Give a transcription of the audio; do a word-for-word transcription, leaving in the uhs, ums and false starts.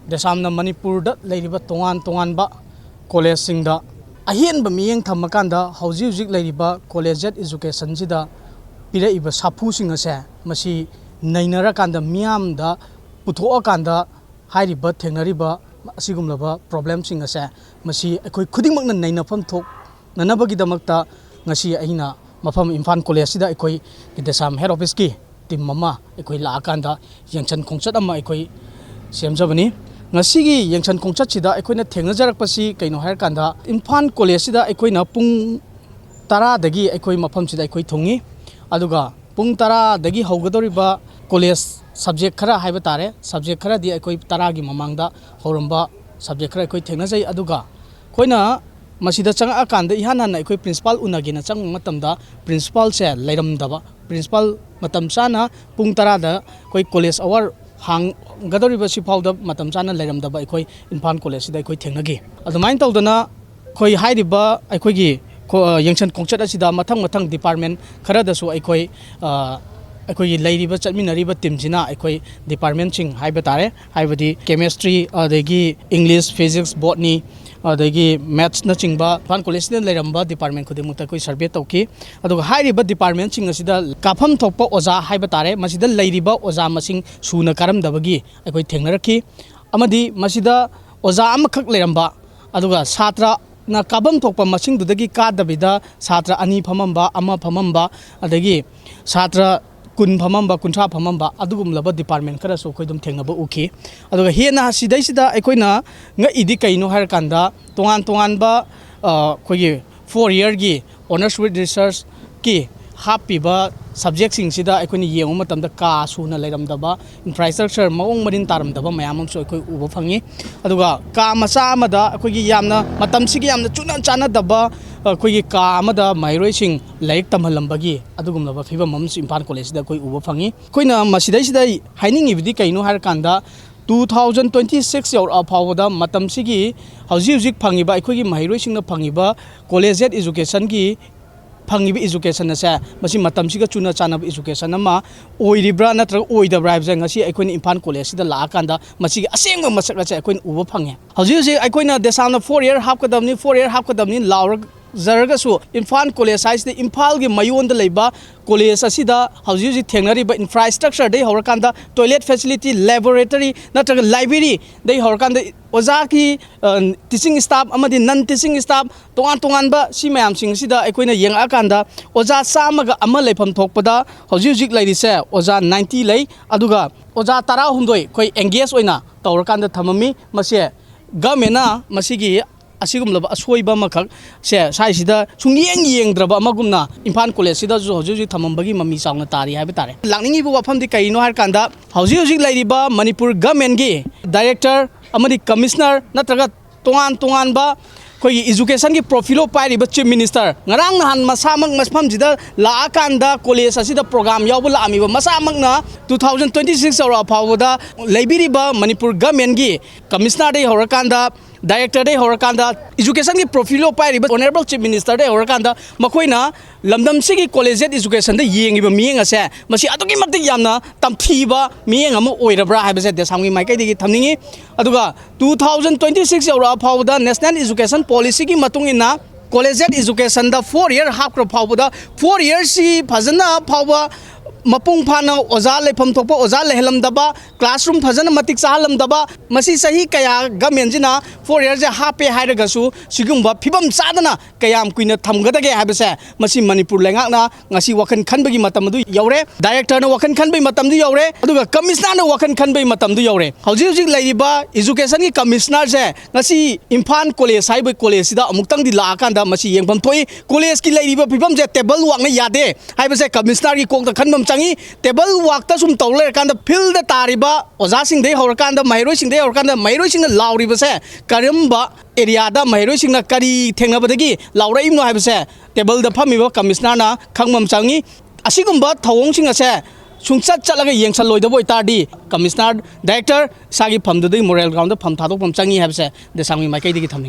ꯗꯦꯁꯥꯝꯅ ꯃꯅꯤꯄꯨꯔꯗ ꯂꯩꯔꯤꯕ ꯇꯣꯉꯥꯟ ꯇꯣꯉꯥꯟꯕ ꯀꯣꯂꯦꯖꯁꯤꯡꯗ ꯑꯍꯦꯟꯕ ꯃꯤꯠꯌꯦꯡ ꯊꯝꯃꯀꯥꯟꯗ ꯍꯧꯖꯤꯛ ꯍꯧꯖꯤꯛ ꯂꯩꯔꯤꯕ ꯀꯣꯂꯦꯖꯦꯠ ꯏꯖꯨꯀꯦꯁꯟꯁꯤꯗ ꯄꯤꯔꯛꯏꯕ ꯁꯥꯐꯨꯁꯤꯡ ꯑꯁꯦ ꯃꯁꯤ ꯅꯩꯅꯔꯀꯥꯟꯗ ꯃꯤꯌꯥꯝꯗ ꯄꯨꯊꯣꯛꯑꯀꯥꯟꯗ ꯍꯥꯏꯔꯤꯕ ꯊꯦꯡꯅꯔꯤꯕ ꯑꯁꯤꯒꯨꯝꯂꯕ ꯄ꯭ꯔꯣꯕ꯭ꯂꯦꯝꯁꯤꯡ ꯑꯁꯦ ꯃꯁꯤ ꯑꯩꯈꯣꯏ ꯈꯨꯗꯤꯡꯃꯛꯅ ꯅꯩꯅꯐꯝ ꯊꯣꯛꯅꯅꯕꯒꯤꯗꯃꯛꯇ ꯉꯁꯤ ꯑꯩꯅ ꯃꯐꯝ ꯏꯝꯐꯥꯜ ꯀꯣꯂꯦꯖꯁꯤꯗ ꯑꯩꯈꯣꯏ ꯗꯦꯁꯥꯝ ꯍꯦꯠ ꯑꯣꯐꯤꯁꯀꯤ ꯇꯤꯝ ꯑꯃ ꯑꯩꯈꯣꯏ ꯂꯥꯛꯑꯀꯥꯟꯗ ꯌꯦꯡꯁꯟ ꯈꯣꯡꯆꯠ ꯑꯃ ꯑꯩꯈꯣꯏ ꯁꯦꯝꯖꯕꯅꯤ꯫ ꯉꯁꯤꯒꯤ ꯌꯦꯡꯁꯟ ꯈꯣꯡꯆꯠꯁꯤꯗ ꯑꯩꯈꯣꯏꯅ ꯊꯦꯡꯅꯖꯔꯛꯄꯁꯤ ꯀꯩꯅꯣ ꯍꯥꯏꯔꯀꯥꯟꯗ ꯏꯝꯐꯥꯜ ꯀꯣꯂꯦꯖꯁꯤꯗ ꯑꯩꯈꯣꯏꯅ ꯄꯨꯡ ꯇꯔꯥꯗꯒꯤ ꯑꯩꯈꯣꯏ ꯃꯐꯝꯁꯤꯗ ꯑꯩꯈꯣꯏ ꯊꯨꯡꯉꯤ꯫ ꯑꯗꯨꯒ ꯄꯨꯡ ꯇꯔꯥꯗꯒꯤ ꯍꯧꯒꯗꯧꯔꯤꯕ ꯀꯣꯂꯦꯖ ꯁꯕꯖꯦꯛ ꯈꯔ ꯍꯥꯏꯕ ꯇꯥꯔꯦ, ꯁꯕꯖꯦꯛ ꯈꯔꯗꯤ ꯑꯩꯈꯣꯏ ꯇꯔꯥꯒꯤ ꯃꯃꯥꯡꯗ ꯍꯧꯔꯝꯕ ꯁꯕꯖꯦꯛ ꯈꯔ ꯑꯩꯈꯣꯏ ꯊꯦꯡꯅꯖꯩ꯫ ꯑꯗꯨꯒ ꯑꯩꯈꯣꯏꯅ ꯃꯁꯤꯗ ꯆꯪꯉꯛꯑꯀꯥꯟꯗ ꯏꯍꯥꯟ ꯍꯥꯟꯅ ꯑꯩꯈꯣꯏ ꯄ꯭ꯔꯤꯟꯁꯤꯄꯥꯜ ꯎꯅꯒꯦꯅ ꯆꯪꯕ ꯃꯇꯝꯗ ꯄ꯭ꯔꯤꯟꯁꯤꯄꯥꯜꯁꯦ ꯂꯩꯔꯝꯗꯕ꯫ ꯄ꯭ꯔꯤꯟꯁꯤꯄꯥꯜ ꯃꯇꯝ ꯆꯥꯅ ꯄꯨꯡ ꯇꯔꯥꯗ ꯑꯩꯈꯣꯏ ꯀꯣꯂꯦꯖ ꯑꯋꯥꯔ ꯍꯥꯡꯒꯗꯧꯔꯤꯕ ꯁꯤꯐꯥꯎꯗ ꯃꯇꯝ ꯆꯥꯅ ꯂꯩꯔꯝꯗꯕ ꯑꯩꯈꯣꯏ ꯏꯝꯐꯥꯜ ꯀꯣꯂꯦꯖꯁꯤꯗ ꯑꯩꯈꯣꯏ ꯊꯦꯡꯅꯈꯤ꯫ ꯑꯗꯨꯃꯥꯏꯅ ꯇꯧꯗꯅ ꯑꯩꯈꯣꯏ ꯍꯥꯏꯔꯤꯕ ꯑꯩꯈꯣꯏꯒꯤ ꯀꯣ-, ꯌꯦꯡꯁꯟ ꯈꯣꯡꯆꯠ ꯑꯁꯤꯗ ꯃꯊꯪ ꯃꯊꯪ ꯗꯤꯄꯥꯔꯠꯃꯦꯟ ꯈꯔꯗꯁꯨ ꯑꯩꯈꯣꯏ, ꯑ, ꯑꯩꯈꯣꯏꯒꯤ ꯂꯩꯔꯤꯕ ꯆꯠꯃꯤꯟꯅꯔꯤꯕ ꯇꯤꯝꯁꯤꯅ ꯑꯩꯈꯣꯏ ꯗꯤꯄꯥꯔꯠꯃꯦꯟꯁꯤꯡ ꯍꯥꯏꯕ ꯇꯥꯔꯦ, ꯍꯥꯏꯕꯗꯤ ꯀꯦꯃꯦꯁꯇ꯭ꯔꯤ, ꯑꯗꯒꯤ ꯏꯪꯂꯤꯁ, ꯐꯤꯖꯤꯛꯁ, ꯕꯣꯠꯅꯤ, ꯑꯗꯒꯤ ꯃꯦꯠꯁꯅꯆꯤꯡꯕ ꯏꯝꯐꯥꯜ ꯀꯣꯂꯦꯖꯁꯤꯗ ꯂꯩꯔꯝꯕ ꯗꯤꯄꯥꯔꯠꯃꯦꯟ ꯈꯨꯗꯤꯡꯃꯛꯇ ꯑꯩꯈꯣꯏ ꯁꯔꯚꯦ ꯇꯧꯈꯤ꯫ ꯑꯗꯨꯒ ꯍꯥꯏꯔꯤꯕ ꯗꯤꯄꯥꯔꯠꯃꯦꯟꯁꯤꯡ ꯑꯁꯤꯗ ꯀꯥꯐꯝ ꯊꯣꯛꯄ ꯑꯣꯖꯥ ꯍꯥꯏꯕ ꯇꯥꯔꯦ, ꯃꯁꯤꯗ ꯂꯩꯔꯤꯕ ꯑꯣꯖꯥ ꯃꯁꯤꯡ ꯁꯨꯅ ꯀꯥꯔꯝꯗꯕꯒꯤ ꯑꯩꯈꯣꯏ ꯊꯦꯡꯅꯔꯛꯈꯤ꯫ ꯑꯃꯗꯤ ꯃꯁꯤꯗ ꯑꯣꯖꯥ ꯑꯃꯈꯛ ꯂꯩꯔꯝꯕ, ꯑꯗꯨꯒ ꯁꯥꯇ꯭ꯔꯅ ꯀꯥꯐꯝ ꯊꯣꯛꯄ ꯃꯁꯤꯡꯗꯨꯗꯒꯤ ꯀꯥꯗꯕꯤꯗ ꯁꯥꯇ꯭ꯔ ꯑꯅꯤ ꯐꯝꯃꯝꯕ, ꯑꯃ ꯐꯝꯃꯝꯕ, ꯑꯗꯒꯤ ꯁꯥꯇ꯭ꯔ ꯀꯨꯟ ꯐꯝꯃꯝꯕ, ꯀꯨꯟꯊ꯭ꯔꯥ ꯐꯝꯃꯝꯕ, ꯑꯗꯨꯒꯨꯝꯂꯕ ꯗꯤꯄꯥꯔꯠꯃꯦꯟ ꯈꯔꯁꯨ ꯑꯩꯈꯣꯏ ꯑꯗꯨꯝ ꯊꯦꯡꯅꯕ ꯎꯈꯤ꯫ ꯑꯗꯨꯒ ꯍꯦꯟꯅ ꯁꯤꯗꯩꯁꯤꯗ ꯑꯩꯈꯣꯏꯅ ꯉꯛꯏꯗꯤ ꯀꯩꯅꯣ ꯍꯥꯏꯔꯀꯥꯟꯗ, ꯇꯣꯉꯥꯟ ꯇꯣꯉꯥꯟꯕ, ꯑ, ꯑꯩꯈꯣꯏꯒꯤ ꯐꯣꯔ ꯏꯌꯔꯒꯤ ꯑꯣꯅꯔꯁ ꯋꯤꯠ ꯔꯤꯁꯔꯁꯀꯤ ꯍꯥꯞꯄꯤꯕ ꯁꯕꯖꯦꯛꯁꯤꯡꯁꯤꯗ ꯑꯩꯈꯣꯏꯅ ꯌꯦꯡꯕ ꯃꯇꯝꯗ ꯀꯥ ꯁꯨꯅ ꯂꯩꯔꯝꯗꯕ, ꯏꯟꯐ꯭ꯔꯥꯁ꯭ꯇ꯭ꯔꯛꯆꯔ ꯃꯑꯣꯡ ꯃꯔꯤꯟ ꯇꯥꯔꯝꯗꯕ ꯃꯌꯥꯝ ꯑꯃꯁꯨ ꯑꯩꯈꯣꯏ ꯎꯕ ꯐꯪꯉꯤ꯫ ꯑꯗꯨꯒ ꯀꯥ ꯃꯆꯥ ꯑꯃꯗ ꯑꯩꯈꯣꯏꯒꯤ ꯌꯥꯝꯅ, ꯃꯇꯝꯁꯤꯒꯤ ꯌꯥꯝꯅ ꯆꯨꯅ ꯆꯥꯟꯅꯗꯕ, ꯑꯩꯈꯣꯏꯒꯤ ꯀꯥ ꯑꯃꯗ ꯃꯍꯩꯔꯣꯏꯁꯤꯡ ꯂꯥꯏꯔꯤꯛ ꯇꯝꯍꯜꯂꯝꯕꯒꯤ ꯑꯗꯨꯒꯨꯝꯂꯕ ꯐꯤꯕꯝ ꯑꯃꯁꯨ ꯏꯝꯐꯥꯜ ꯀꯣꯂꯦꯖꯁꯤꯗ ꯑꯩꯈꯣꯏ ꯎꯕ ꯐꯪꯉꯤ꯫ ꯑꯩꯈꯣꯏꯅ ꯃꯁꯤꯗꯩꯁꯤꯗ ꯍꯥꯏꯅꯤꯡꯉꯤꯕꯗꯤ ꯀꯩꯅꯣ ꯍꯥꯏꯔꯀꯥꯟꯗ, ꯇꯨ ꯊꯥꯎꯖꯟ ꯇ꯭ꯋꯦꯟꯇꯤ ꯁꯤꯛꯁ ꯌꯧꯔꯛꯑ ꯐꯥꯎꯕꯗ ꯃꯇꯝꯁꯤꯒꯤ ꯍꯧꯖꯤꯛ ꯍꯧꯖꯤꯛ ꯐꯪꯉꯤꯕ, ꯑꯩꯈꯣꯏꯒꯤ ꯃꯍꯩꯔꯣꯏꯁꯤꯡꯅ ꯐꯪꯉꯤꯕ ꯀꯣꯂꯦꯖꯦꯠ ꯏꯖꯨꯀꯦꯁꯟꯒꯤ ꯐꯪꯉꯤꯕ education ꯑꯁꯦ ꯃꯁꯤ ꯃꯇꯝꯁꯤꯒ ꯆꯨꯅ ꯆꯥꯟꯅꯕ education ꯑꯃ ꯑꯣꯏꯔꯤꯕ꯭ꯔꯥ ꯅꯠꯇ꯭ꯔꯒ ꯑꯣꯏꯗꯕ꯭ꯔꯥ ꯍꯥꯏꯕꯁꯦ ꯉꯁꯤ ꯑꯩꯈꯣꯏꯅ ꯏꯝꯐꯥꯜ ꯀꯣꯂꯦꯖꯁꯤꯗ ꯂꯥꯛꯑꯀꯥꯟꯗ ꯃꯁꯤꯒꯤ ꯑꯁꯦꯡꯕ ꯃꯁꯛ ꯑꯁꯦ ꯑꯩꯈꯣꯏꯅ ꯎꯕ ꯐꯪꯉꯦ꯫ ꯍꯧꯖꯤꯛ ꯍꯧꯖꯤꯛ ꯑꯩꯈꯣꯏꯅ ꯗꯦꯁꯥꯝꯅ four year ꯍꯥꯞꯀꯗꯕꯅꯤ, four year ꯍꯥꯞꯀꯗꯕꯅꯤ ꯂꯥꯎꯔꯖꯔꯒꯁꯨ ꯏꯝꯐꯥꯜ ꯀꯣꯂꯦꯖ ꯍꯥꯏꯁꯤꯗ ꯏꯝꯐꯥꯜꯒꯤ ꯃꯌꯣꯟꯗ ꯂꯩꯕ ꯀꯣꯂꯦꯖ ꯑꯁꯤꯗ ꯍꯧꯖꯤꯛ ꯍꯧꯖꯤꯛ ꯊꯦꯡꯅꯔꯤꯕ infrastructureꯗꯩ ꯍꯧꯔꯀꯥꯟꯗ toilet facility, laboratory ꯅꯠꯇ꯭ꯔꯒ libraryꯗꯩ ꯍꯧꯔꯀꯥꯟꯗ ꯑꯣꯖꯥꯒꯤ teaching staff ꯑꯃꯗꯤ non teaching staff ꯇꯣꯉꯥꯟ ꯇꯣꯉꯥꯟꯕ ꯁꯤ ꯃꯌꯥꯝꯁꯤꯡ ꯑꯁꯤꯗ ꯑꯩꯈꯣꯏꯅ ꯌꯦꯡꯉꯛꯑꯀꯥꯟꯗ ꯑꯣꯖꯥ ꯆꯥꯝꯃꯒ ꯑꯃ ꯂꯩꯐꯝ ꯊꯣꯛꯄꯗ ꯍꯧꯖꯤꯛ ꯍꯧꯖꯤꯛ ꯂꯩꯔꯤꯁꯦ ꯑꯣꯖꯥ ninety ꯂꯩ꯫ ꯑꯗꯨꯒ ꯑꯣꯖꯥ ꯇꯔꯥꯍꯨꯝꯗꯣꯏ ꯑꯩꯈꯣꯏ engage ꯑꯣꯏꯅ ꯇꯧꯔꯀꯥꯟꯗ ꯊꯝꯃꯝꯃꯤ꯫ ꯃꯁꯦ governmentꯅ ꯃꯁꯤꯒꯤ ꯑꯁꯤꯒꯨꯝꯂꯕ ꯑꯁꯣꯏꯕ ꯑꯃꯈꯛ ꯁꯦ ꯁ꯭ꯋꯥꯏꯁꯤꯗ ꯁꯨꯡꯌꯦꯡ ꯌꯦꯡꯗ꯭ꯔꯕ ꯑꯃꯒꯨꯝꯅ ꯏꯝꯐꯥꯜ ꯀꯣꯂꯦꯖꯁꯤꯗꯁꯨ ꯍꯧꯖꯤꯛ ꯍꯧꯖꯤꯛ ꯊꯝꯃꯝꯕꯒꯤ ꯃꯃꯤ ꯆꯥꯎꯅ ꯇꯥꯔꯤ ꯍꯥꯏꯕ ꯇꯥꯔꯦ꯫ ꯂꯥꯛꯅꯤꯡꯉꯤꯕ ꯋꯥꯐꯝꯗꯤ ꯀꯔꯤꯅꯣ ꯍꯥꯏꯔꯀꯥꯟꯗ ꯍꯧꯖꯤꯛ ꯍꯧꯖꯤꯛ ꯂꯩꯔꯤꯕ ꯃꯅꯤꯄꯨꯔ governmentꯀꯤ director ꯑꯃꯗꯤ commissioner ꯅꯠꯇ꯭ꯔꯒ ꯇꯣꯉꯥꯟ ꯇꯣꯉꯥꯟꯕ ꯑꯩꯈꯣꯏꯒꯤ educationꯒꯤ profile ꯄꯥꯏꯔꯤꯕ chief minister ꯉꯔꯥꯡ ꯅꯍꯥꯟ ꯃꯁꯥꯃꯛ ꯃꯐꯝꯁꯤꯗ ꯂꯥꯛꯑꯀꯥꯟꯗ ꯀꯣꯂꯦꯖ ꯑꯁꯤꯗ program ꯌꯥꯎꯕ ꯂꯥꯛꯑꯝꯃꯤꯕ ꯃꯁꯥꯃꯛꯅ two thousand twenty six ꯌꯧꯔꯛꯑ ꯐꯥꯎꯕꯗ ꯂꯩꯕꯤꯔꯤꯕ ꯃꯅꯤꯄꯨꯔ governmentꯀꯤ commissionerꯗꯒꯤ ꯍꯧꯔꯀꯥꯟꯗ directorꯗꯒꯤ ꯍꯧꯔꯀꯥꯟꯗ educationꯒꯤ profile ꯄꯥꯏꯔꯤꯕ honourable chief ministerꯗꯒꯤ ꯍꯧꯔꯀꯥꯟꯗ ꯃꯈꯣꯏꯅ ꯂꯝꯗꯝꯁꯤꯒꯤ collegiate educationꯗ ꯌꯦꯡꯉꯤꯕ ꯃꯤꯠꯌꯦꯡ ꯑꯁꯦ ꯃꯁꯤ ꯑꯗꯨꯛꯀꯤ ꯃꯇꯤꯛ ꯌꯥꯝꯅ ꯇꯝꯊꯤꯕ ꯃꯤꯠꯌꯦꯡ ꯑꯃ ꯑꯣꯏꯔꯕ꯭ꯔꯥ ꯍꯥꯏꯕꯁꯦ ꯗꯦꯁꯥꯝꯒꯤ ꯃꯥꯏꯀꯩꯗꯒꯤ ꯊꯝꯅꯤꯡꯉꯤ꯫ ꯑꯗꯨꯒ two thousand twenty six ꯌꯧꯔꯛꯑ ꯐꯥꯎꯕꯗ national education policyꯒꯤ ꯃꯇꯨꯡ ꯏꯟꯅ collegiate educationꯗ four year ꯍꯥꯞꯈ꯭ꯔ ꯐꯥꯎꯕꯗ four yearꯁꯤ ꯐꯖꯅ ꯐꯥꯎꯕ ꯃꯄꯨꯡ ꯐꯥꯅ ꯑꯣꯖꯥ ꯂꯩꯐꯝ ꯊꯣꯛꯄ ꯑꯣꯖꯥ ꯂꯩꯍꯜꯂꯝꯗꯕ, classroom ꯐꯖꯅ ꯃꯇꯤꯛ ꯆꯥꯍꯜꯂꯝꯗꯕ, ꯃꯁꯤ ꯆꯍꯤ ꯀꯌꯥ governmentꯁꯤꯅ four yearꯁꯦ ꯍꯥꯞꯄꯦ ꯍꯥꯏꯔꯒꯁꯨ ꯁꯤꯒꯨꯝꯕ ꯐꯤꯕꯝ ꯆꯥꯗꯅ ꯀꯌꯥꯝ ꯀꯨꯏꯅ ꯊꯝꯒꯗꯒꯦ ꯍꯥꯏꯕꯁꯦ ꯃꯁꯤ ꯃꯅꯤꯄꯨꯔ ꯂꯩꯉꯥꯛꯅ ꯉꯁꯤ ꯋꯥꯈꯜ ꯈꯟꯕꯒꯤ ꯃꯇꯝ ꯑꯗꯨ ꯌꯧꯔꯦ꯫ Directorꯅ ꯋꯥꯈꯜ ꯈꯟꯕꯒꯤ ꯃꯇꯝꯗꯨ ꯌꯧꯔꯦ, ꯑꯗꯨꯒ commissionerꯅ ꯋꯥꯈꯜ ꯈꯟꯕꯒꯤ ꯃꯇꯝꯗꯨ ꯌꯧꯔꯦ꯫ ꯍꯧꯖꯤꯛ ꯍꯧꯖꯤꯛ ꯂꯩꯔꯤꯕ educationꯒꯤ commissionerꯁꯦ ꯉꯁꯤ ꯏꯝꯐꯥꯜ ꯀꯣꯂꯦꯖ ꯍꯥꯏꯕ ꯀꯣꯂꯦꯖꯁꯤꯗ ꯑꯃꯨꯛꯇꯪꯗꯤ ꯂꯥꯛꯑꯀꯥꯟꯗ ꯃꯁꯤ ꯌꯦꯡꯐꯝ ꯊꯣꯛꯏ꯫ ꯀꯣꯂꯦꯖꯀꯤ ꯂꯩꯔꯤꯕ ꯐꯤꯕꯝꯁꯦ table workꯅ ꯌꯥꯗꯦ ꯍꯥꯏꯕꯁꯦ commissionerꯒꯤ ꯀꯣꯛꯇ ꯈꯟꯕ ꯑꯃ ꯆꯪꯉꯤ꯫ Table workꯇ ꯁꯨꯝ ꯇꯧ ꯂꯩꯔꯀꯥꯟꯗ fieldꯗ ꯇꯥꯔꯤꯕ ꯑꯣꯖꯥꯁꯤꯡꯗꯒꯤ ꯍꯧꯔꯀꯥꯟꯗ ꯃꯍꯩꯔꯣꯏꯁꯤꯡꯗꯒꯤ ꯍꯧꯔꯀꯥꯟꯗ ꯃꯍꯩꯔꯣꯏꯁꯤꯡꯅ ꯂꯥꯎꯔꯤꯕꯁꯦ ꯀꯔꯝꯕ areaꯗ ꯃꯍꯩꯔꯣꯏꯁꯤꯡꯅ ꯀꯔꯤ ꯊꯦꯡꯅꯕꯗꯒꯤ ꯂꯥꯎꯔꯛꯏꯕꯅꯣ ꯍꯥꯏꯕꯁꯦ tableꯗ ꯐꯝꯃꯤꯕ commissionerꯅ ꯈꯪꯕ ꯑꯃ ꯆꯪꯉꯤ꯫ ꯑꯁꯤꯒꯨꯝꯕ ꯊꯧꯑꯣꯡꯁꯤꯡ ꯑꯁꯦ ꯁꯨꯡꯆꯠ ꯆꯠꯂꯒ ꯌꯦꯡꯁꯜꯂꯣꯏꯗꯕ ꯑꯣꯏꯇꯥꯔꯗꯤ commissioner director ꯏꯁꯥꯒꯤ ꯐꯝꯗꯨꯗꯒꯤ moral groundꯗ ꯐꯝ ꯊꯥꯗꯣꯛꯄ ꯑꯃ ꯆꯪꯉꯤ ꯍꯥꯏꯕꯁꯦ ꯗꯦꯁꯥꯝꯒꯤ ꯃꯥꯏꯀꯩꯗꯒꯤ ꯊꯝꯅꯤꯡꯉꯤ꯫